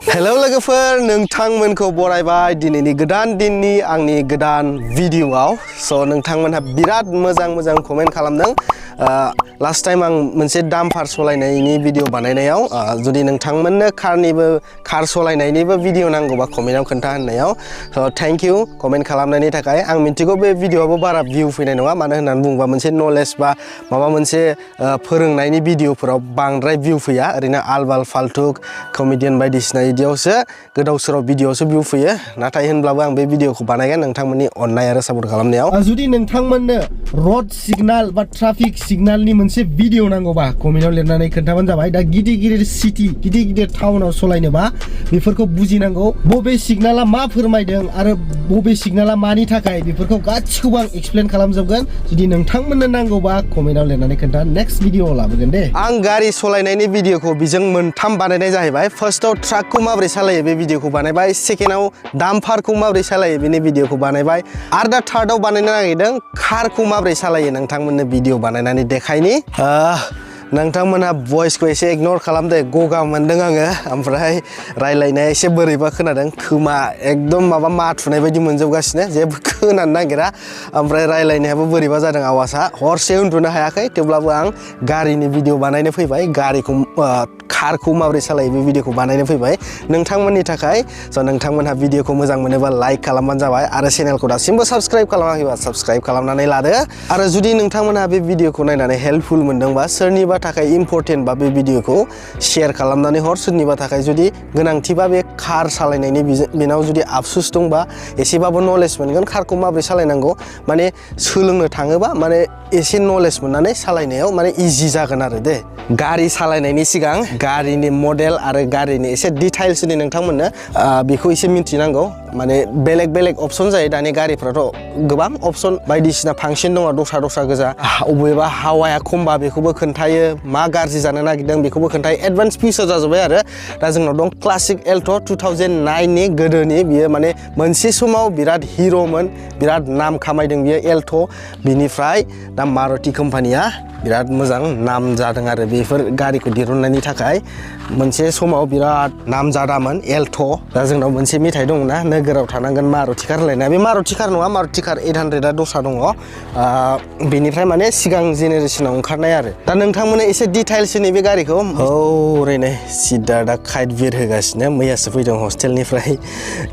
hello लोगोफोर नोंथांमोनखौ बरायबाय दिनैनि गोदान दिननि आंनि गोदान भिडिअआव स' नोंथांमोनहा बिराद मोजां कमेन्ट खालामदों लास्ट टाइम आं मोनसे डाम्पार सलायनायनि भिडिअ बानायनायाव जुदि नोंथांमोननो कार सलायनायनिबो भिडिअ नांगौबा कमेन्टआव खोन्था होननायाव स' थैंक यू कमेन्ट खालामनायनि थाखाय आं मिन्थिगौ बे भिडिअआबो बारा भिउ फैनाय नङा मानो होननानै बुङोबा मोनसे नलेज बा माबा मोनसे फोरोंनायनि भिडिअफोराव बांद्राय भिउ फैया ओरैनो आलबाल फाल्टुक कमेडियन बायदिसिना इदियावसो गोदाव सोराव भिडिअआवसो भिउ फैयो नाथाय होनब्लाबो आं बे भिडिअखौ बानायगोन नोंथांमोननि अननाय आरो सापर्ट खालामनायाव जुदि नोंथांमोननो रड सिगनाल बा ट्राफिक सिगनालनि मोनसे भिडिअ नांगौबा कमेन्टआव लिरनानै खोन्थाबानो जाबाय दा गिदिर सिटी गिदिर टाउनाव सलायनोबा बेफोरखौ बुजिनांगौ बबे सिगनाला मा फोरमायदों आरो बबे सिगनाला मानि थाखाय बेफोरखौ गासिखौबो आं एक्सप्लेन खालामजोबगोन जुदि नोंथांमोननो नांगौबा कमेन्टआव लिरनानै खोन्था नेक्स्ट भिडिअआव लाबोगोन दे आं गारि सलायनायनि भिडिअखौ बिजों मोनथाम बानायनाय जाहैबाय फार्स्टआव ट्राकखौ माबोरै सालायो बे भिडिअखौ बानायबाय सेकेन्डआव डाम्पारखौ माबोरै सालायो बेनि भिडिअखौ बानायबाय आरो दा थार्डआव बानायनो नागिरदों कारखौ माबोरै सालायो नोंथांमोननो भिडिअ बानायनानै देखायनि नोंथांमोनहा भइसखौ एसे इगनर खालामदो गगा मोनदों आङो ओमफ्राय रायलायनाया एसे बोरैबा खोनादों खोमा एकदम माबा माथुनाय बायदि मोनजोबगासिनो जेबो खोनानो नागिरा ओमफ्राय रायलायनायाबो बोरैबा जादों आवाजआ हरसे उन्दुनो हायाखै थेवब्लाबो आं गारिनि भिडिअ बानायनो फैबाय कारखौ माबोरै सालायो बे भिडिअखौ बानायनो फैबाय नोंथांमोननि थाखाय स' नोंथांमोनहा भिडिअखौ मोजां मोनोबा लाइक खालामबानो जाबाय आरो चेनेलखौ दासिमबो साबस्क्राइब खालामाखैबा साबस्क्राइब खालामनानै लादो आरो जुदि नोंथांमोनहा बे भिडिअखौ नायनानै हेल्पफुल मोनदोंबा सोरनिबा थाखाय इम्पर्टेन्ट बा बे भिडिअखौ शेयार खालामनानै हर सोरनिबा थाखाय जुदि गोनांथिबा बे कार सालायनायनि बेनाव जुदि आफसुस दंबा एसेबाबो नलेज मोनगोन कारखौ माबोरै सालायनांगौ माने सोलोंनो थाङोबा माने एसे नलेज मोननानै सालायनायाव माने इजि जागोन आरो दे गारि सालायनायनि सिगां गारिनि मडेल आरो गारिनि एसे डिटेल्सनि नोंथांमोननो बेखौ एसे मिन्थिनांगौ माने बेलेग अपसन जायो दानि गारिफ्राथ' गोबां अपसन बायदिसिना फांसन दङ दस्रा गोजा अबेबा हावाया खमबा बेखौबो खोन्थायो मा गाज्रि जानो नागिरदों बेखौबो खोन्थायो एडभान्स फिचार जाजोब्बाय आरो दा जोंनाव दं क्लासिक एल्ट' 2009नि गोदोनि बियो माने मोनसे समाव बिराद हिर'मोन बिराद नाम खामायदों बियो एल्ट' बिनिफ्राय दा मारुति कम्पानिया बिराद मोजां नाम जादों आरो बेफोर गारिखौ दिरुननायनि थाखाय मोनसे समाव बिराद नाम जादामोन एल्ट' दा जोंनाव मोनसे मेथाइ दंना नोगोराव थानांगोन मारुति कार होनलायनाय बे मारुति कार नङा मारुति कार 800आ दस्रा दङ बेनिफ्राय माने सिगां जेनेरेसनाव ओंखारनाय आरो दा नोंथांमोननो एसे डिटेल्सनि बे गारिखौ ओरैनो सिदा दा काइट बिर होगासिनो मैयासो फैदों हस्टेलनिफ्राय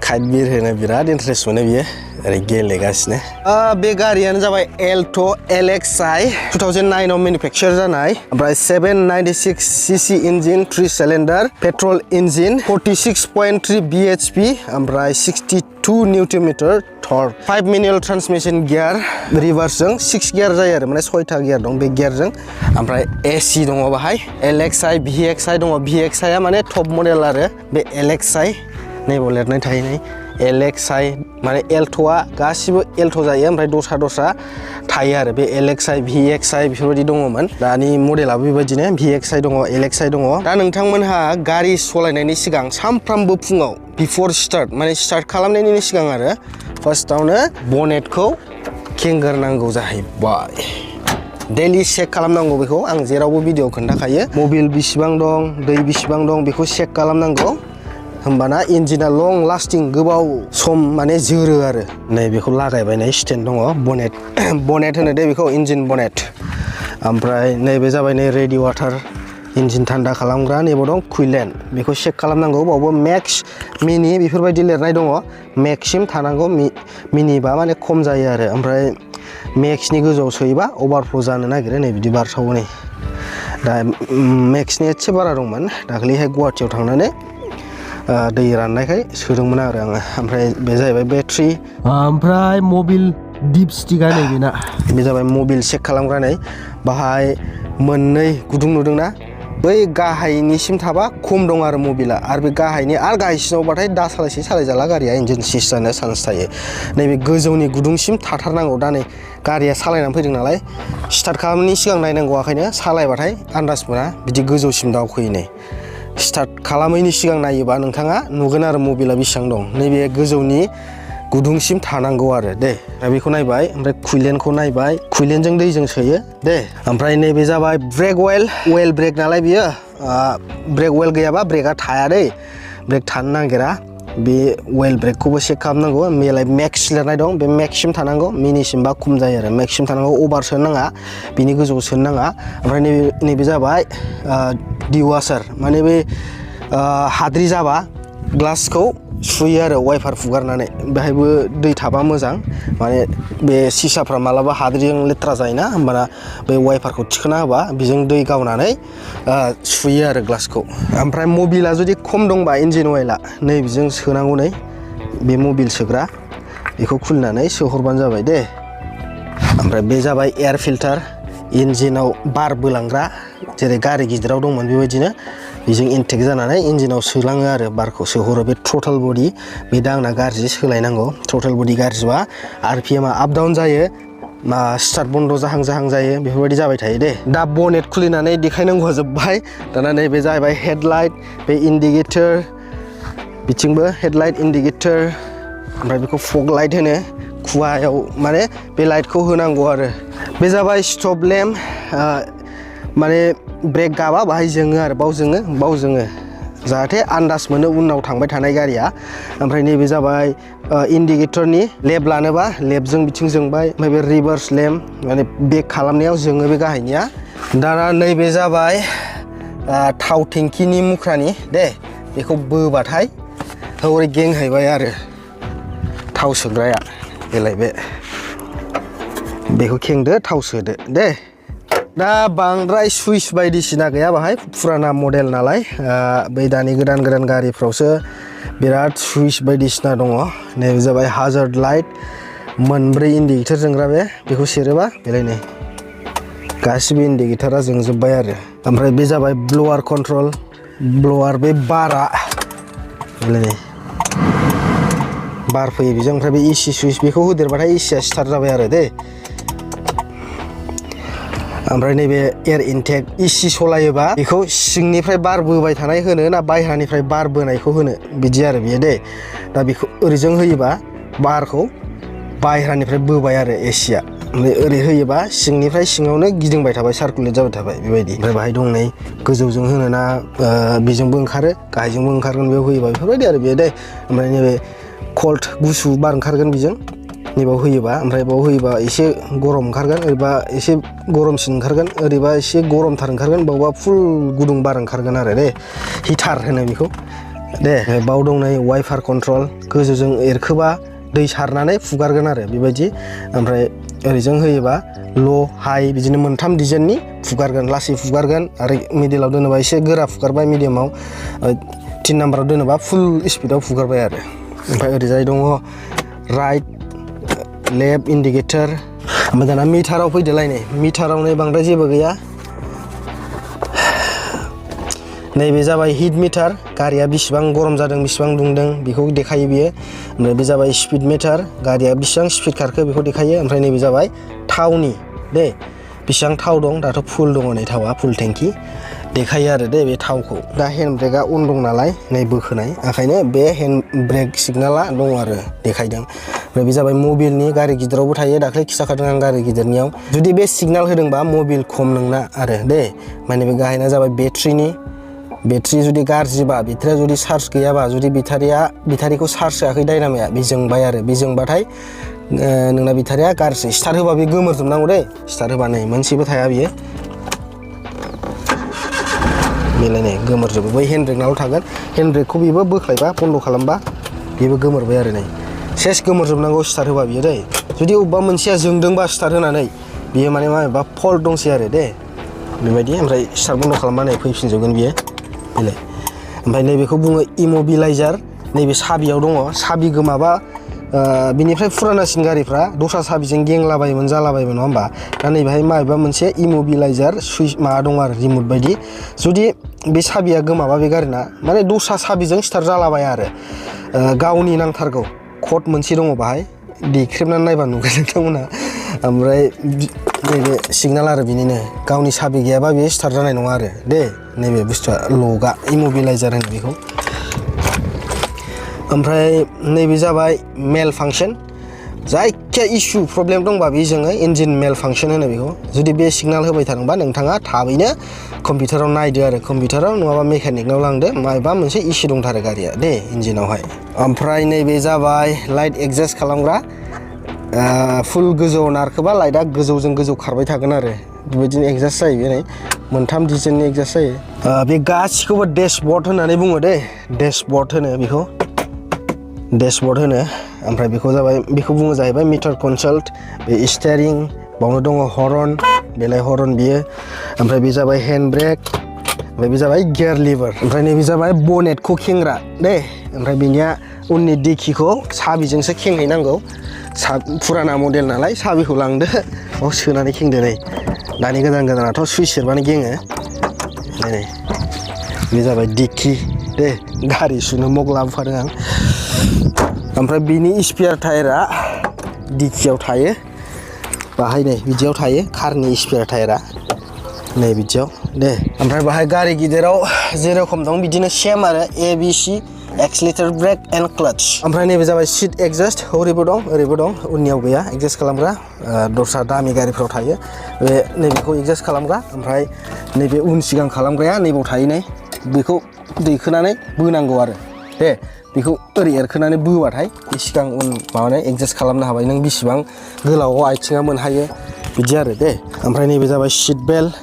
काइट बिर होनो बिराद इन्टारेस्ट मोनो बियो ओरै गेलेगासिनो बे गारियानो जाबाय एल्ट' LXi 2009 आव मेनुफेक्चार जानाय ओमफ्राय 796 CC engine 3 cylinder petrol engine 46.3 bhp ओमफ्राय 62 newton metre torque 5 manual transmission gear रिभार्सजों 6 गियार जायो आरो माने 6था गियार दं बे गियारजों ओमफ्राय AC दङ बाहाय LXi VXi दङ VXi आ माने टप मडेल आरो बे LXi नैबाव लिरनाय थायो नै LXi माने एल्ट'आ गासिबो एल्ट' जायो ओमफ्राय दस्रा थायो आरो बे LXi VXi बेफोरबायदि दङमोन दानि मडेलाबो बेबायदिनो VXi दङ LXi दङ दा नोंथांमोनहा गारि सलायनायनि सिगां सानफ्रामबो फुङाव बिफोर स्टार्ट खालामनायनि सिगां आरो फार्स्टआवनो बनेटखौ खेंगोरनांगौ जाहैबाय डेलि चेक खालामनांगौ बेखौ आं जेरावबो भिडिअ खोन्थाखायो मबिल बेसेबां दं दै बेसेबां दं बेखौ चेक खालामनांगौ होमबाना इन्जिना लं लास्टिं गोबाव सम माने जोरो आरो नै बेखौ लागायबाय नै स्टेन्ड दङ बनेट होनो दे बेखौ इन्जिन बनेट ओमफ्राय नैबे जाबाय नै रेडिएटर इन्जिन थान्दा खालामग्रा नैबाव दं कुइलेन्ट बेखौ चेक खालामनांगौ बावबो मेक्स मिनि बेफोरबायदि लिरनाय दङ मेक्ससिम थानांगौ मिनिबा माने खम जायो आरो ओमफ्राय मेक्सनि गोजौआव सोयोबा अभारफ्ल' जानो नागिरो नै बिदि बारसावो नै दा मेक्सनि एसे बारा दंमोन दाख्लैहाय गुवाहाटियाव थांनानै दै राननायखाय सोदोंमोन आरो आङो ओमफ्राय बे जाहैबाय बेटारि ओमफ्राय मबिल दिप स्टिकआ नै बेना बे जाबाय मबिल चेक खालामग्रा नै बाहाय मोननै गुदुं नुदोंना बै गाहायनिसिम थाबा खम दं आरो मबिला आरो बे गाहायनि आरो गाहायसिनावबाथाय दा सालायजाला गारिया इन्जिन सिस जानो चान्स थायो नैबे गोजौनि गुदुंसिम थाथारनांगौ दा नै गारिया सालायनानै फैदों नालाय स्टार्ट खालामनायनि सिगां नायनांगौ आखायनो सालायबाथाय आन्दाज मोना बिदि गोजौसिम दावखोयो नै स्टार्ट खालामैनि सिगां नायोबा नोंथाङा नुगोन आरो मबिला बेसेबां दं नैबे गोजौनि गुदुंसिम थानांगौ आरो दे दा बेखौ नायबाय ओमफ्राय कुइलेन्टखौ नायबाय कुइलेन्टजों दैजों सोयो दे ओमफ्राय नैबे जाबाय ब्रेक अइल ब्रेक नालाय बियो ब्रेक अइल गैयाबा ब्रेकआ थाया दै ब्रेक थानो नागिरा बे वेल ब्रेकखौबो चेक खालामनांगौ मेलाय मेक्स लिरनाय दं बे मेक्ससिम थानांगौ मिनिसिम बा खम जायो आरो मेक्ससिम थानांगौ अभार सोनो नाङा बिनि गोजौआव सोनो नाङा ओमफ्राय नैबे जाबाय डिवासार माने बे हाद्रि जाबा ग्लासखौ सुयो आरो वाइपार फुगारनानै बेहायबो दै थाबा मोजां माने बे सिसाफ्रा मालाबा हाद्रिजों लेथ्रा जायोना होमबाना बे वाइपारखौ थिखोना होबा बेजों दै गावनानै सुयो आरो ग्लासखौ ओमफ्राय मबिला जुदि खम दंबा इन्जिन अइला नै बेजों सोनांगौ नै बे मबिल सोग्रा बेखौ खुलिनानै सोहरबानो जाबाय दे ओमफ्राय बे जाबाय एयार फिल्टार इन्जिनाव बार बोलांग्रा जेरै गारि गिदिराव दंमोन बेबायदिनो बेजों इनटेक जानानै इन्जिनाव सोलाङो आरो बारखौ सोहरो बे थ्रटल बडि बे दा आंना गाज्रि सोलायनांगौ थ्रटल बडि गाज्रिबा आरपिएमआ आप डाउन जायो स्टार्ट बन्द जाहां जायो बेफोरबायदि जाबाय थायो दे दा बनेट खुलिनानै देखायनांगौआ जोब्बाय दाना नैबे जाहैबाय हेडलाइट बे इन्डिकेटर बिथिंबो हेडलाइट इन्डिकेटर ओमफ्राय बेखौ फग लाइट होनो खुवायाव माने बे लाइटखौ होनांगौ आरो बे जाबाय स्टप लेम्प माने ब्रेक गाबा बाहाय जोङो आरो बाव जोङो जाहाथे आन्दाज मोनो उनाव थांबाय थानाय गारिया ओमफ्राय नैबे जाबाय इन्डिकेटरनि लेम्प लानोबा लेम्पजों बिथिं जोंबाय ओमफ्राय बे रिभार्स लेम्प माने बेक खालामनायाव जोङो बे गाहायनिया दाना नैबे जाबाय थाव टेंकिनि मुख्रानि दे बेखौ बोबाथाय हरै गेंहैबाय आरो थाव सोग्राया बेलाय बेखौ खेंदो थाव सोदो दे दा बांद्राय सुइस बायदिसिना गैया बाहाय फुराना मडेल नालाय बै दानि गोदान गारिफ्रावसो बिराद सुइस बायदिसिना दङ नैबे जाबाय हाजार्ड लाइट मोनब्रै इन्डिकेटर जोंग्रा बेखौ सेरोबा बेलाय नै गासिबो इन्डिकेटरा जोंजोब्बाय आरो ओमफ्राय बे जाबाय ब्लवार कन्ट्रल ब्लवार बे बारा बेलाय नै बार फैयो बेजों ओमफ्राय बे एसि सुइस बेखौ होदेरबाथाय एसिया स्टार्ट जाबाय आरो दे ओमफ्राय नैबे एयार इनटेक एसि सलायोबा बेखौ सिंनिफ्राय बार बोबाय थानाय होनो ना बायह्रानिफ्राय बार बोनायखौ होनो बिदि आरो बेयो दे दा बेखौ ओरैजों होयोबा बारखौ बायह्रानिफ्राय बोबाय आरो एसिया ओमफ्राय ओरै होयोबा सिंनिफ्राय सिङावनो गिदिंबाय थाबाय सार्कुलेट जाबाय थाबाय बेबायदि ओमफ्राय बाहाय दं नै गोजौजों होनो ना बेजोंबो ओंखारो गाहायजोंबो ओंखारगोन बेयाव होयोबा बेफोरबायदि आरो बेयो दे ओमफ्राय नैबे कल्ड गुसु बार ओंखारगोन बेजों नैबाव होयोबा ओमफ्राय बाव होयोबा एसे गरम ओंखारगोन ओरैबा एसे गरमसिन ओंखारगोन ओरैबा एसे गरमथार ओंखारगोन बावबा फुल गुदुं बार ओंखारगोन आरो दे हिटार होनो बेखौ दे बाव दं नै वाइपार कन्ट्रल गोजौजों एरखोबा दै सारनानै फुगारगोन आरो बेबायदि ओमफ्राय ओरैजों होयोबा ल' हाइ बिदिनो मोनथाम डिजाइननि फुगारगोन लासै फुगारगोन आरो मिडिलाव दोनोबा एसे गोरा फुगारबाय मिडियामाव 3 नाम्बाराव दोनोबा फुल स्पिडाव फुगारबाय आरो ओमफ्राय ओरैजाय दङ राइट लेफ्ट इन्डिकेटर ओमफ्राय दाना मिटाराव फैदोलाय नै मिटाराव नै बांद्राय जेबो गैया नैबे जाबाय हिट मिटार गारिया बेसेबां गरम जादों बेसेबां दुंदों बेखौ देखायो बियो ओमफ्राय बे जाबाय स्पिड मिटार गारिया बेसेबां स्पिड खारखो बेखौ देखायो ओमफ्राय नैबे जाबाय थावनि दे बेसेबां थाव दं दाथ' फुल दङ नै थावा फुल टेंकि देखायो आरो दे बे थावखौ दा हेन्ड ब्रेकआ अन दं नालाय नै बोखोनाय ओंखायनो बे हेन्ड ब्रेक सिगनाला दं आरो देखायदों ओमफ्राय बे जाबाय मबिलनि गारि गिदिरावबो थायो दाख्लै खिथाखादों आं गारि गिदिरनियाव जुदि बे सिगनाल होदोंबा मबिल खम नोंना आरो दे माने बे गाहायना जाबाय बेटारि जुदि गाज्रिबा बेटारिया जुदि चार्ज गैयाबा जुदि बेटारिखौ चार्ज होआखै डायनामाया बे जोंबाय आरो बे जोंबाथाय नोंना बेटारिया गाज्रि स्टार्ट होबा बे गोमोरजोबनांगौ दे स्टार्ट होबा नै मोनसेबो थाया बियो बेलाय नै गोमोरजोबो बै हेन्ड ब्रेकनाल' थागोन हेन्ड ब्रेकखौ बेबो बोख्लायबा बन्द' खालामबा बेबो गोमोरबाय आरो नै सेस गोमोरजोबनांगौ स्टार्ट होबा बियो दे जुदि अबेबा मोनसेया जोंदोंबा स्टार्ट होनानै बियो माने माबा फल्ट दंसै आरो दे बेबायदि ओमफ्राय स्टार्ट बन्द' खालामबा नै फैफिनजोबगोन बियो बेलाय ओमफ्राय नैबेखौ बुङो इमबिलाइजार नैबे साबियाव दङ साबि गोमाबा बिनिफ्राय फुरानासिन गारिफ्रा दस्रा साबिजों गेंलाबायोमोन जालाबायोमोन नङा होमबा दा नैबेहाय माबेबा मोनसे इमबिलाइजार सुइच माबा दं आरो रिमट बायदि जुदि बे साबिया गोमाबा बे गारिना माने दस्रा साबिजों स्टार्ट जालाबाया आरो गावनि नांथारगौ कड मोनसे दङ बाहाय देख्रेबनानै नायबा नुगोन नोंथांमोनहा ओमफ्राय नैबे सिगनाल आरो बिनिनो गावनि साबि गैयाबा बेयो स्टार्ट जानाय नङा आरो दे नैबे बुस्थुआ लगा इमबिलाइजार होनो बेखौ ओमफ्राय नैबे जाबाय मेल फांसन जायखिया इसु प्रब्लेम दंबा बे जोङो इन्जिन मेल फांक्शन होनो बेखौ जुदि बे सिगनाल होबाय थादोंबा नोंथाङा थाबैनो कम्पिउटाराव नायदो आरो कम्पिउटाराव नङाबा मेकानिकनाव लांदो माबा मोनसे इसु दंथारो गारिया दे इन्जिनावहाय ओमफ्राय नैबे जाबाय लाइट एडजास्ट खालामग्रा फुल गोजौ नारखोबा लाइटआ गोजौजों गोजौ खारबाय थागोन आरो बेबायदिनो एडजास्ट जायो बे नै मोनथाम डिजाइननि एडजास्ट जायो बे गासिखौबो डेशबर्ड होननानै बुङो दे डेशबर्ड होनो बेखौ डेशबर्ड होनो ओमफ्राय बेखौ बुङो जाहैबाय मिटार कनसोल्ट बे स्टीयरिं बावनो दङ हर्न बेलाय हर्न बियो ओमफ्राय बे जाबाय हेन्ड ब्रेक ओमफ्राय बे जाबाय गियार लिभार ओमफ्राय नैबे जाबाय बनेटखौ खेंग्रा दे ओमफ्राय बिनिया उननि डिकिखौ साबिजोंसो खेंहैनांगौ फुराना मडेल नालाय साबिखौ लांदो बाव सोनानै खेंदो नै दानि गोदानाथ' सुइच सेरबानो गेङो नै बे जाबाय डिकि दे गारि सुनो मग लाबोफादों आं ओमफ्राय बिनि स्पेयार टायारा डिकियाव थायो बाहाय नै बिदियाव थायो कारनि स्पेयार टायारा नै बिदियाव दे ओमफ्राय बाहाय गारि गिदिराव जेरखम दं बिदिनो सेम आरो ABC accelerator brake and clutch ओमफ्राय नैबे जाबाय सीट एडजास्ट ओरैबो दं उननियाव गैया एडजास्ट खालामग्रा दस्रा दामि गारिफ्राव थायो बे नैबेखौ एडजास्ट खालामग्रा ओमफ्राय नैबे उन सिगां खालामग्राया नैबाव थायो नै बेखौ दैखोनानै बोनांगौ आरो दे बेखौ ओरै एरखोनानै बोबाथाय सिगां उन माबानाय एडजास्ट खालामनो हाबाय नों बेसेबां गोलावाव आथिङा मोनहायो बिदि आरो दे ओमफ्राय नैबे जाबाय सीट बेल्ट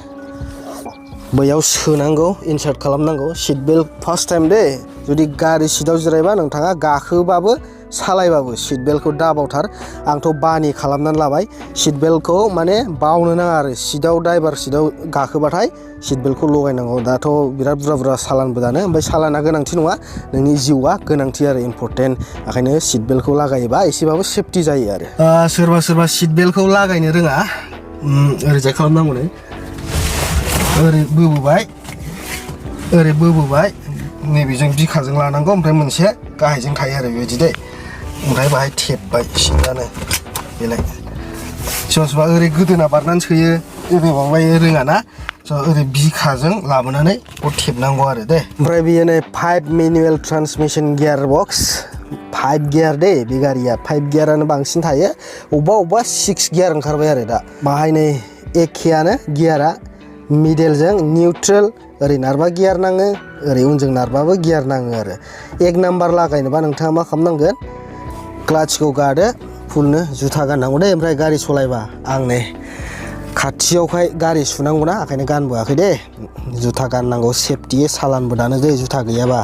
बैयाव सोनांगौ इनसार्ट खालामनांगौ सीट बेल्ट फार्स्ट टाइम दे जुदि गारि सीटआव जिरायबा नोंथाङा गाखोबाबो सालायबाबो सीट बेल्टखौ दाबावथार आंथ' बानि खालामनानै लाबाय सीट बेल्टखौ माने बावनो नाङा आरो सीटआव ड्राइभार सीटआव गाखोबाथाय सीट बेल्टखौ लगायनांगौ दाथ' बिराद बुरजा सालानबो दानो ओमफ्राय सालाना गोनांथि नङा नोंनि जिउआ गोनांथि आरो इम्परटेन्ट ओंखायनो सीट बेल्टखौ लागायोबा एसेबाबो सेफटि जायो आरो सोरबा सीट बेल्टखौ लागायनो रोङा ओरैजाय खालामनांगौ नै ओरै बोबोबाय नैबेजों बिखाजों लानांगौ ओमफ्राय मोनसे गाहायजों थायो आरो बेबायदि दे ओमफ्राय बाहाय थेबबाय सिदानो बेलाय सोरबा ओरै गोदोना बारनानै सोयो ओरै माबायो रोङाना ओरै बिखाजों लाबोनानै थेबनांगौ आरो दे ओमफ्राय बेयो नै 5 मेनुएल ट्रान्समिसन गियार बक्स 5 गियार दे बे गारिया 5 गियारानो बांसिन थायो अबेबा 6 गियार ओंखारबाय आरो दा बाहाय नै एखेयानो गियारा मिडेलजों निउट्रेल ओरै नारबा गियार नाङो ओरै उनजों नारबाबो गियार नाङो आरो 1 नाम्बार लागायनोबा नोंथाङा मा खालामनांगोन क्लाचखौ गादो फुलनो जुथा गाननांगौ दे ओमफ्राय गारि सलायबा आं नै खाथियावखाय गारि सुनांगौना ओंखायनो गानबोआखै दे जुथा गाननांगौ सेफटि सालानबो दानो दे जुथा गैयाबा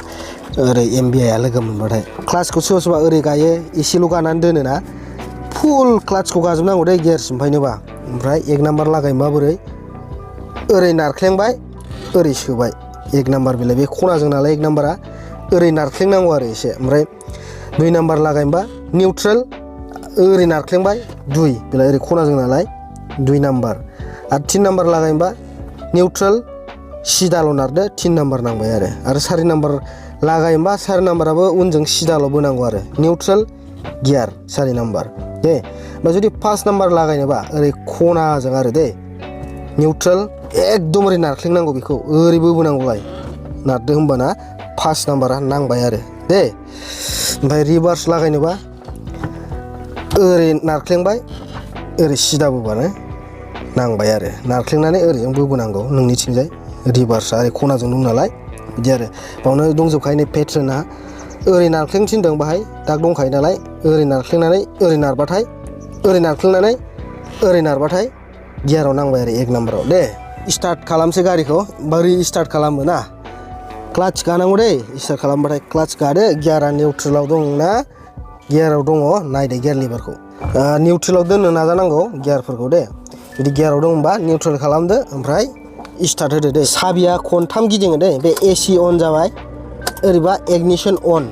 ओरै MBIआ लोगो मोनबाथाय क्लाचखौ सोरबा ओरै गायो एसेल' गानानै दोनोना फुल क्लाचखौ गाजोबनांगौ दे गियार सिमफायनोबा ओमफ्राय 1 नाम्बार लागायनोबा बोरै ओरै नारख्लेंबाय ओरै सोबाय 1 नाम्बार बेलाय बे खनाजों नालाय 1 नाम्बारा ओरै नारख्लेंनांगौ आरो एसे ओमफ्राय 2 नाम्बार लागायनोबा निउट्रेल ओरै नारख्लेंबाय 2 बेलाय ओरै खनाजों नालाय 2 नाम्बार आरो 3 नाम्बार लागायनोबा निउट्रेल सिदाल' नारदो 3 नाम्बार नांबाय आरो 4 नाम्बार लागायनोबा 4 नाम्बाराबो उनजों सिदाल' बोनांगौ आरो निउट्रेल गियार 4 नाम्बार दे ओमफ्राय जुदि 5 नाम्बार लागायनोबा ओरै खनाजों आरो दे निउट्रेल एकदम ओरै नारख्लेंनांगौ बेखौ ओरैबो बोनांगौलाय नारदो होमबाना 5 नाम्बारा नांबाय आरो दे ओमफ्राय रिभार्स लागायनोबा ओरै नारख्लेंबाय ओरै सिदा बोबानो नांबाय आरो नारख्लेंनानै ओरैजों बोबोनांगौ नोंनिथिंजाय रिभार्सआ ओरै खनाजों दं नालाय बिदि आरो बावनो दंजोबखायो नै पेट्रना ओरै नारख्लें थिनदों बाहाय दाग दंखायो नालाय ओरै नारख्लेंनानै ओरै नारबाथाय ओरै नारख्लेंनानै ओरै नारबाथाय गियाराव नांबाय आरो 1 नाम्बाराव दे स्टार्ट खालामसै गारिखौ बोरै स्टार्ट खालामो ना क्लाच गानांगौ दे स्टार्ट खालामबाथाय क्लाच गादो गियारा निउट्रेलाव दंना गियाराव दङ नायदो गियार लिभारखौ निउट्रेलाव दोननो नाजानांगौ गियारफोरखौ दे जुदि गियाराव दंबा निउट्रेल खालामदो ओमफ्राय स्टार्ट होदो दे साबिया खनथाम गिदिङो दे बे AC अन जाबाय ओरैबा इगनिशन अन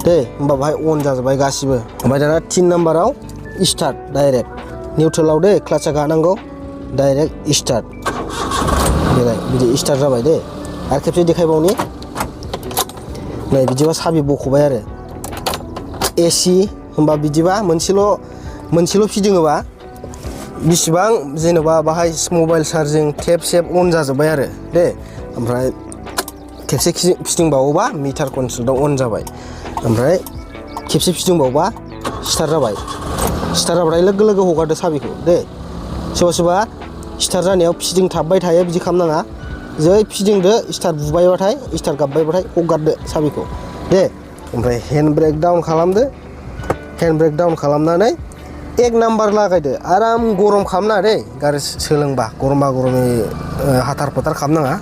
दे होमबा बाहाय अन जाजोब्बाय गासिबो ओमफ्राय दाना 3 नाम्बाराव स्टार्ट डाइरेक्ट निउट्रेलाव दे क्लाचा गानांगौ डाइरेक्ट स्टार्ट बेलाय बिदि स्टार्ट जाबाय दे आरो खेबसे देखायबावनि नै बिदिबा साबि बख'बाय आरो AC होमबा बिदिबा मोनसेल' फिदिङोबा बिसिबां जेनेबा बाहाय मबाइल चार्जिं टेप सेप अन जाजोब्बाय आरो दे ओमफ्राय खेबसे फिदिंबावोबा मिटार कन्ट्रलाव अन जाबाय ओमफ्राय खेबसे फिदिंबावोबा स्टार्ट जाबाय स्टार्ट जाबाथाय लोगो लोगो हगारदो साबिखौ दे सोरबा सोरबा स्टार्ट जानायाव फिदिं थाबबाय थायो बिदि खालामनाङा जै फिदिंदो स्टार्ट बुबायबाथाय स्टार्ट गाबबायबाथाय हगारदो साबिखौ दे ओमफ्राय हेन्ड ब्रेक डाउन खालामदो हेन्ड ब्रेक डाउन खालामनानै 1 नाम्बार लागायदो आराम गरम खालामनाङा दे गारि सोलोंबा गरमा गरमै हाथार फोथार खालामनाङा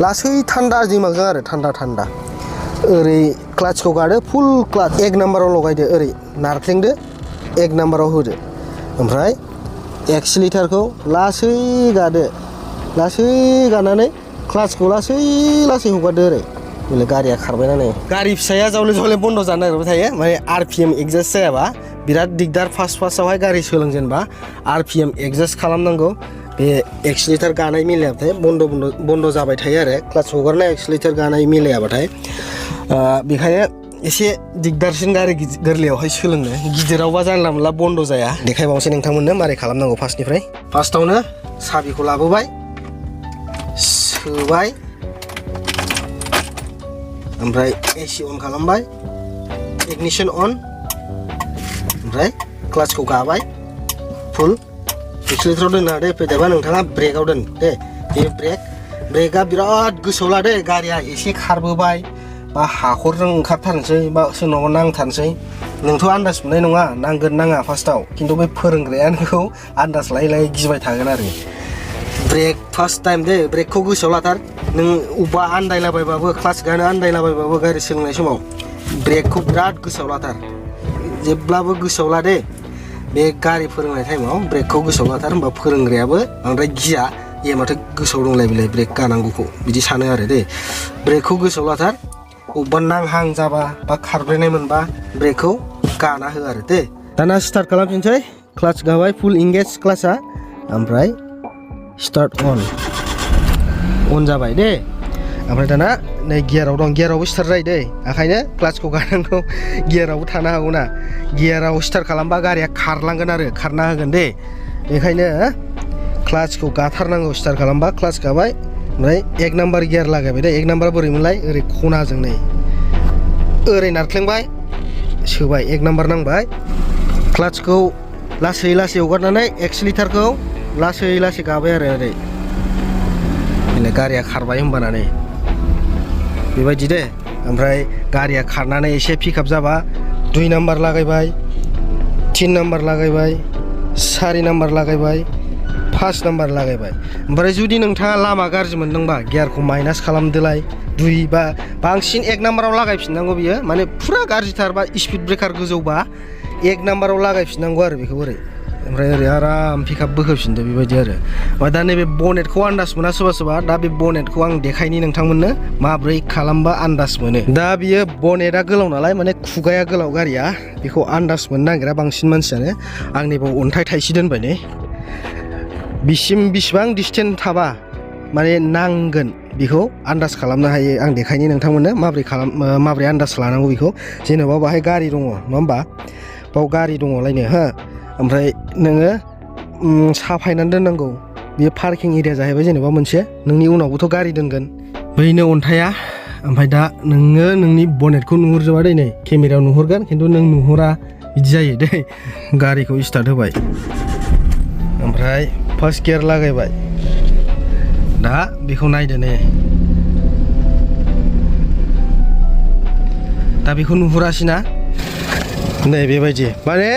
लासै थान्दा दिमागजों आरो थान्दा ओरै क्लाचखौ गादो फुल क्लाच 1 नाम्बाराव लगायदो ओरै नारख्लेंदो 1 नाम्बाराव होदो ओमफ्राय एक्सिलेटरखौ लासै गादो लासै गानानै क्लाचखौ लासै हगारदो ओरै बेले गारिया खारबायना नै गारि फिसाया जावले बन्द जानो नागिरबाय थायो माने RPM एडजास्ट जायाबा बिराद दिगदार फार्स्टआवहाय गारि सोलोंजेनबा RPM एडजास्ट खालामनांगौ बे एक्सिलेटर गानाय मिलायाबाथाय बन्द जाबाय थायो आरो क्लाच हगारनाय एक्सिलेटर गानाय मिलायाबाथाय बेखायनो एसे दिगदारसिन गारि गोरलैयावहाय सोलोंनो गिदिरावबा जानला मोनला बन्द जाया देखायबावनोसै नोंथांमोननो मारै खालामनांगौ फार्स्टआवनो साबिखौ लाबोबाय सोबाय ओमफ्राय AC अन खालामबाय इगनिशन अन ओमफ्राय क्लाचखौ गाबाय फुल एक्सिलेटराव दोनना दे फैदेरबा नोंथाङा ब्रेकआव दोन दे बे ब्रेकआ बिराद गोसोआव लादे गारिया एसे खारबोबाय बा हाखरजों ओंखारथारनोसै बा सोरनावबा नांथारनोसै नोंथ' आन्दाज मोननाय नङा नांगोन नाङा फार्स्टआव खिन्थु बै फोरोंग्राया नोंखौ आन्दाज लायै गिबाय थागोन आरो ब्रेक फार्स्ट टाइम दे ब्रेकखौ गोसोआव लाथार नों अबा आन्दायलाबायबाबो क्लाच गानो आन्दायलाबायबाबो गारि सोलोंनाय समाव ब्रेकखौ बिराद गोसोआव लाथार जेब्लाबो गोसोआव ला दे बे गारि फोरोंनाय टाइमाव ब्रेकखौ गोसोआव लाथार होमबा फोरोंग्रायाबो बांद्राय गिया ए माथो गोसोआव दंलाय बेलाय ब्रेक गानांगौखौ बिदि सानो आरो दे ब्रेकखौ गोसोआव लाथार अबा नांहां जाबा बा खारब्रेनाय मोनबा ब्रेकखौ गाना हो आरो दे दाना स्टार्ट खालामफिनसै क्लाच गाबाय फुल इंगेज क्लाचआ ओमफ्राय स्टार्ट अन जाबाय दे ओमफ्राय दाना नै गियाराव दं गियारावबो स्टार्ट जायो दै ओंखायनो क्लाचखौ गानांगौ गियारावबो थानो हागौ ना गियाराव स्टार्ट खालामबा गारिया खारलांगोन आरो खारना होगोन दे बेखायनो क्लाचखौ गाथारनांगौ स्टार्ट खालामबा क्लाच गाबाय ओमफ्राय 1 नाम्बार गियार लागायबाय दे 1 नाम्बार बोरैमोनलाय ओरै खनाजों नै ओरै नारख्लेंबाय सोबाय 1 नाम्बार नांबाय क्लाचखौ लासै हगारनानै एक्सिलेटरखौ लासै गाबाय आरो ओरै बेले गारिया खारबाय होमबाना नै बेबायदि दे ओमफ्राय गारिया खारनानै एसे पिकआप जाबा 2 नाम्बार लागायबाय 3 नाम्बार लागायबाय 4 नाम्बार लागायबाय 5 नाम्बार लागायबाय ओमफ्राय जुदि नोंथाङा लामा गाज्रि मोनदोंबा गियारखौ माइनास खालामदोलाय 2 बा बांसिन 1 नाम्बाराव लागायफिननांगौ बियो माने फुरा गाज्रिथार बा स्पिड ब्रेकार गोजौबा 1 नाम्बाराव लागायफिननांगौ आरो बेखौ ओरै ओमफ्राय ओरै आराम पिकआप बोखोफिनदो बेबायदि आरो ओमफ्राय दा नैबे बनेटखौ आन्दाज मोना सोरबा दा बे बनेटखौ आं देखायनि नोंथांमोननो माब्रै खालामबा आन्दाज मोनो दा बियो बनेटआ गोलाव नालाय माने खुगाया गोलाव गारिया बेखौ आन्दाज मोननो नागिरा बांसिन मानसियानो आंनि बाव अन्थाइ थाइसे दोनबाय नै बिसिबां डिसटेन्स थाबा माने नांगोन बेखौ आन्दाज खालामनो हायो आं देखायनि नोंथांमोननो माब्रै आन्दाज लानांगौ बेखौ जेनेबा बाहाय गारि दङ नङा होमबा बाव गारि दङलायनो हो ओमफ्राय नोङो साफायनानै दोननांगौ बेयो पार्किं एरिया जाहैबाय जेनेबा मोनसे नोंनि उनावबोथ' गारि दोनगोन बैनो अन्थाइया ओमफ्राय दा नोङो नोंनि बनेटखौ नुहुरजोबा दै नै केमेरायाव नुहुरगोन खिन्थु नों नुहुरा बिदि जायो दै गारिखौ स्टार्ट होबाय ओमफ्राय फार्स्ट गियार लागायबाय दा बेखौ नायदो नै दा बेखौ नुहुरासैना नै बेबायदि माने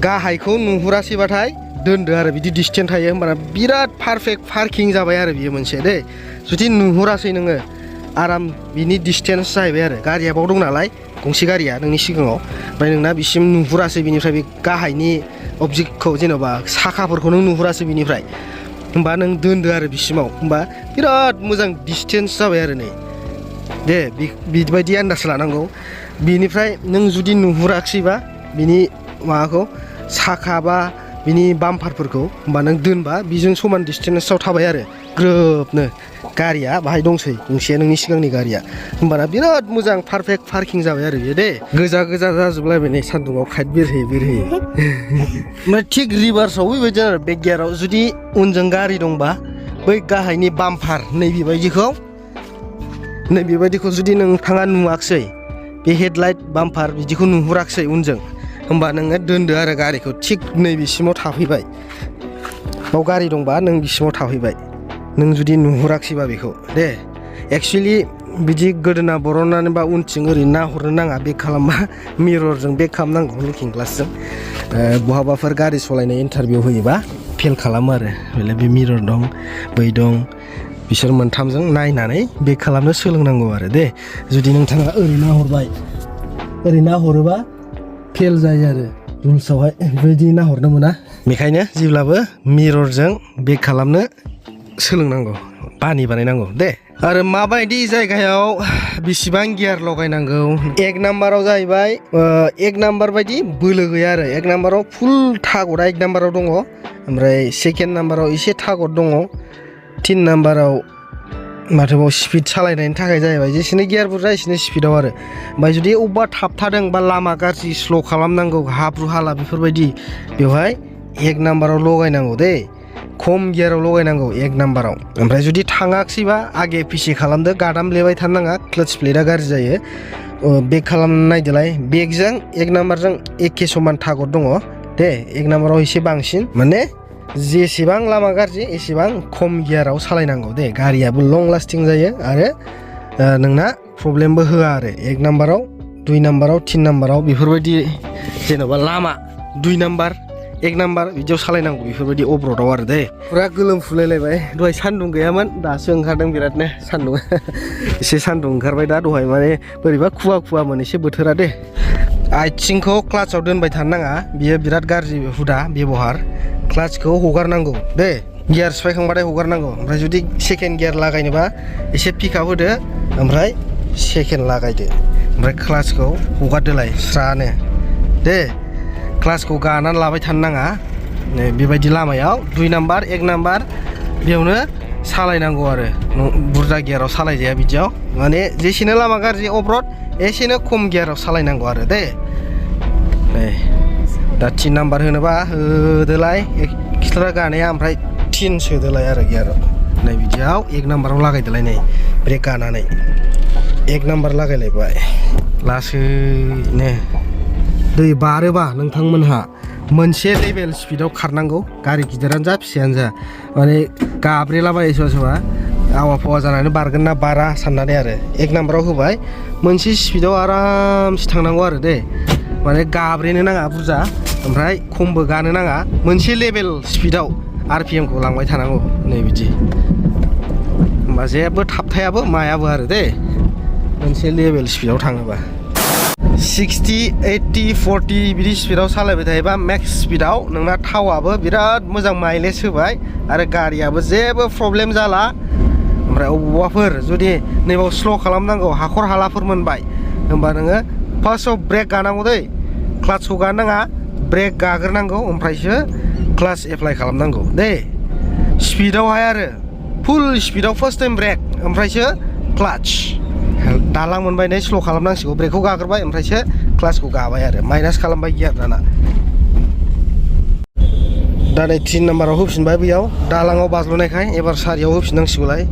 गाहायखौ नुहुरासैबाथाय दोनदो आरो बिदि डिसटेन्स थायो होमबाना बिराद पारफेक्ट पार्किं जाबाय आरो बियो मोनसे दे जुदि नुहुरासै नोङो आराम बिनि डिसटेन्स जाहैबाय आरो गारिया बाव दं नालाय गंसे गारिया नोंनि सिगाङाव ओमफ्राय नोंना बिसिम नुहुरासै बिनिफ्राय बे गाहायनि अबजेक्टखौ जेन'बा साखाफोरखौ नों नुहुरासै बिनिफ्राय होमबा नों दोनदो आरो बिसिमाव होमबा बिराद मोजां डिसटेन्स जाबाय आरो नै दे बिबायदि आन्दाज लानांगौ बिनिफ्राय नों जुदि नुहुराखैबा बिनि माबाखौ साखा बा बिनि बाम्पारफोरखौ होमबा नों दोनबा बिजों समान डिसटेन्सआव थाबाय आरो ग्रोबनो गारिया बाहाय दंसै गंसेया नोंनि सिगांनि गारिया होमबाना बिराद मोजां पारफेक्ट पार्किं जाबाय आरो बेयो दे गोजा जाजोबलायबाय नै सान्दुङाव खाइट बिरहोयो ओमफ्राय थिग रिभार्सआव बेबायदि आरो बेक गियाराव जुदि उनजों गारि दंबा बै गाहायनि बाम्पार नैबेबायदिखौ जुदि नोंथाङा नुवाखसै बे हेडलाइट बाम्पार बिदिखौ नुहुराखसै उनजों होमबा नोङो दोनदो आरो गारिखौ थिग नैबेसिमाव थाफैबाय बाव गारि दंबा नों बिसिमाव थाफैबाय नों जुदि नुहुराखिसैबा बेखौ दे एक्सुवेलि बिदि गोदोना बरननानै बा उनथिं ओरैनो नाहरनो नाङा बेक खालामबा मिररजों बेक खालामनांगौ लुकिं ग्लासजों बहाबाफोर गारि सालायनाय इन्टारभिउ होयोबा फेल खालामो आरो बे मिरर दं बै दं बिसोर मोनथामजों नायनानै बेक खालामनो सोलोंनांगौ आरो दे जुदि नोंथाङा ओरै नाहरबाय ओरै नाहरोबा फेल जायो आरो रुल्सआवहाय बेबायदि नाहरनो मोना बेखायनो जेब्लाबो मिररजों बेक खालामनो सोलोंनांगौ बानि बानायनांगौ दे आरो माबायदि जायगायाव बेसेबां गियार लगायनांगौ एक नाम्बाराव जाहैबाय एक नाम्बार बायदि बोलो गैया आरो एक नाम्बाराव फुल थागदा एक नाम्बाराव दङ ओमफ्राय सेकेन्ड नाम्बाराव एसे थागद दङ 3 नाम्बाराव माथोबाव स्पिड सालायनायनि थाखाय जाहैबाय जेसेनो गियार बुरजा एसेनो स्पिडाव आरो ओमफ्राय जुदि अबेबा थाबथादों बा लामा गाज्रि स्ल' खालामनांगौ हाब्रु हाला बेफोरबायदि बेवहाय एक नाम्बाराव लगायनांगौ दे खम गियाराव लगायनांगौ एक नाम्बाराव ओमफ्राय जुदि थाङाखिसैबा आगे पिसे खालामदो गादामलेबाय थानो नाङा क्लाच प्लेटआ गाज्रि जायो बेक खालामनो नायदोलाय बेकजों एक नाम्बारजों एखे समान थागद दङ दे एक नाम्बाराव एसे बांसिन माने जेसेबां लामा गाज्रि एसेबां खम गियाराव सालायनांगौ दे गारियाबो लं लास्टिं जायो आरो नोंना प्रब्लेमबो होआ आरो एक नाम्बाराव 2 नाम्बाराव 3 नाम्बाराव बेफोरबायदि जेन'बा लामा 2 नाम्बार एक नाम्बार बिदियाव सालायनांगौ बेफोरबायदि अफर'डआव आरो दे फुरा गोलोमफुलायलायबाय दहाय सान्दुं गैयामोन दासो ओंखारदों बिरादनो सान्दुं एसे सान्दुं ओंखारबाय दा दहाय माने बोरैबा खुवा खुवामोन एसे बोथोरा दे आथिंखौ क्लाचाव दोनबाय थानो नाङा बियो बिराद गाज्रि हुदा बेबहार क्लाचखौ हगारनांगौ दे गियार सिफायखांबाथाय हगारनांगौ ओमफ्राय जुदि सेकेन्ड गियार लागायनोबा एसे पिकआप होदो ओमफ्राय सेकेन्ड लागायदो ओमफ्राय क्लाचखौ हगारदोलाय स्रानो दे क्लाचखौ गानानै लाबाय थानो नाङा बेबायदि लामायाव 2 नाम्बार 1 नाम्बार बेयावनो सालायनांगौ आरो बुरजा गियाराव सालायजाया बिदियाव माने जेसेनो लामा गाज्रि अफर'ड एसेनो खम गियाराव सालायनांगौ आरो दे दा 3 नाम्बार होनोबा होदोलाय एक्सट्रा गानाया ओमफ्राय 3 सोदोलाय आरो गियाराव नै बिदियाव 1 नाम्बाराव लागायदोलाय नै ब्रेक गानानै 1 नाम्बार लागायलायबाय लासैनो दै बारोबा नोंथांमोनहा मोनसे लेभेल स्पिडाव खारनांगौ गारि गिदिरानो जा फिसायानो जा माने गाब्रेलाबायो सोरबा सोरबा आवा फावा जानानै बारगोन ना बारा साननानै आरो 1 नाम्बाराव होबाय मोनसे स्पिडाव आरामसे थांनांगौ आरो दे माने गाब्रेनो नाङा बुरजा ओमफ्राय खमबो गानो नाङा मोनसे लेभेल स्पिडाव RPM खौ लांबाय थानांगौ नै बिदि होमबा जेबो थाबथायाबो मायाबो आरो दे मोनसे लेभेल स्पिडाव थाङोबा 60, 80, 40 बिदि स्पिडाव सालायबाय थायोबा मेक्स स्पिडाव नोंना थावाबो बिराद मोजां माइलेज होबाय आरो गारियाबो जेबो प्रब्लेम जाला ओमफ्राय अबावबाफोर जुदि नैबाव स्ल' खालामनांगौ हाखर हालाफोर मोनबाय होमबा नोङो फार्स्टआव ब्रेक गानांगौ दै क्लाचखौ गानाङा ब्रेक गाग्रोनांगौ ओमफ्रायसो क्लाच एप्लाइ खालामनांगौ दे स्पिडावहाय आरो फुल स्पिडाव फार्स्ट टाइम ब्रेक ओमफ्रायसो क्लाच दालां मोनबाय नै स्ल' खालामनांसिगौ ब्रेकखौ गाग्रोबाय ओमफ्रायसो क्लाचखौ गाबाय आरो माइनास खालामबाय गियार दाना दा नै 3 नाम्बाराव होफिनबाय बैयाव दालाङाव बाज्ल'नायखाय एबार सारियाव होफिननांसिगौलाय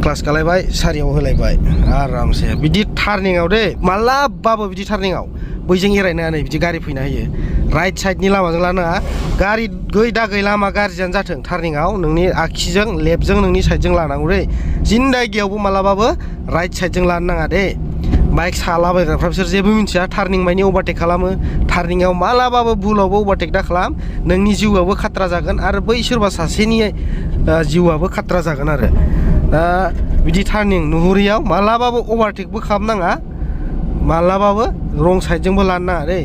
क्लाच गालायबाय सारियाव होलायबाय आरामसे बिदि टार्निंआव दे मालाबाबो बिदि टार्निंआव बैजों एरायनो नै बिदि गारि फैना होयो राइट साइडनि लामाजों लानाङा गारि दागै लामा गाज्रियानो जाथों टार्निंआव नोंनि आगसिजों लेफ्टजों नोंनि साइडजों लानांगौ दै जिन्दागियावबो मालाबाबो राइट साइडजों लानो नाङा दे बाइक सालाबायग्राफ्रा बिसोर जेबो मिन्थिया टार्निं मानि अभारटेक खालामो टार्निंआव मालाबाबो भुलावबो अभारटेक दा खालाम नोंनि जिउआबो खात्रा जागोन आरो बै सोरबा सासेनि जिउआबो खात्रा जागोन आरो बिदि टार्निं नुहुरियाव मालाबाबो अभारटेकबो खालामनाङा मालाबाबो रं साइडजोंबो लानो नाङा दै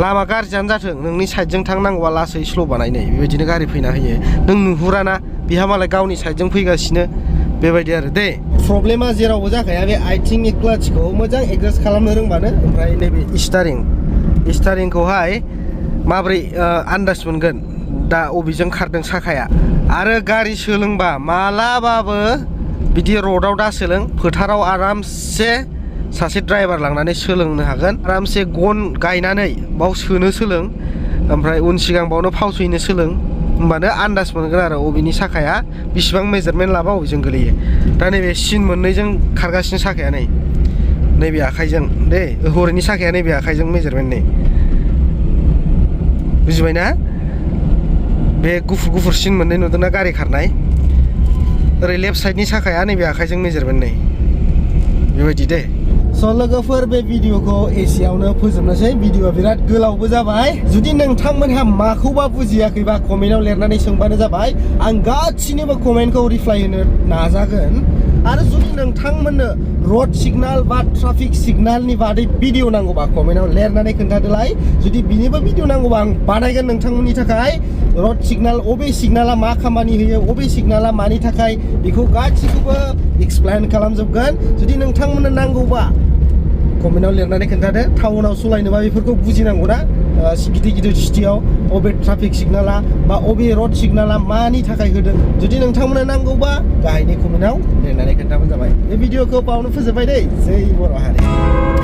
लामा गाज्रियानो जाथों नोंनि साइडजों थांनांगौबा लासै स्ल' बानायनाय बेबायदिनो गारि फैना होयो नों नुहुराना बिहा मालाय गावनि साइडजों फैगासिनो बेबायदि आरो दे प्रब्लेमा जेरावबो जाखाया बे आथिंनि क्लाचखौ मोजां एडजास्ट खालामनो रोंबानो ओमफ्राय नैबे स्टारिंखौहाय माब्रै आन्दाज मोनगोन दा अबेजों खारदों साखाया आरो गारि सोलोंबा मालाबाबो बिदि र'डाव दा सोलों फोथाराव आरामसे सासे ड्राइभार लांनानै सोलोंनो हागोन आरामसे गन गायनानै बाव सोनो सोलों ओमफ्राय उन सिगां बावनो फावसयनो सोलों होमबानो आन्दाज मोनगोन आरो अबेनि साखाया बिसिबां मेजारमेन्ट लाबा अबेजों गोलैयो दा नैबे सिन मोननैजों खारगासिनो साखाया नै नैबे आखाइजों दे हरैनि साखाया नैबे आखाइजों मेजारमेन्ट नै बुजिबायना बे गुफुर गुफुर सिन मोननै नुदोंना गारि खारनाय ओरै लेफ्ट साइडनि साखाया नैबे आखाइजों मेजारमेन्ट नै बेबायदि दे स' लोगोफोर बे भिडिअखौ एसेयावनो फोजोबनोसै भिडिअआ बिराद गोलावबो जाबाय जुदि नोंथांमोनहा माखौबा बुजियाखैबा कमेन्टआव लिरनानै सोंबानो जाबाय आं गासिनिबो कमेन्टखौ रिप्लाइ होनो नाजागोन आरो जुदि नोंथांमोननो रड सिगनाल बा ट्राफिक सिगनालनि बादै भिडिअ नांगौबा कमेन्टआव लिरनानै खोन्थादोलाय जुदि बिनिबो भिडिअ नांगौबा आं बानायगोन नोंथांमोननि थाखाय रड सिगनाल अबे सिगनाला मा खामानि होयो अबे सिगनाला मानि थाखाय बेखौ गासिखौबो एक्सप्लेन खालामजोबगोन जुदि नोंथांमोननो नांगौबा कमेन्टआव लिरनानै खोन्थादो टाउनाव सलायनोबा बेफोरखौ बुजिनांगौ ना गिदिर गिदिर सिटियाव अबे ट्राफिक सिगनाला बा अबे रड सिगनाला मानि थाखाय होदों जुदि नोंथांमोननो नांगौबा गाहायनि कमेन्टआव लिरनानै खोन्थाबानो जाबाय बे भिडिअखौ बावनो फोजोबबाय दै जै बर' हारि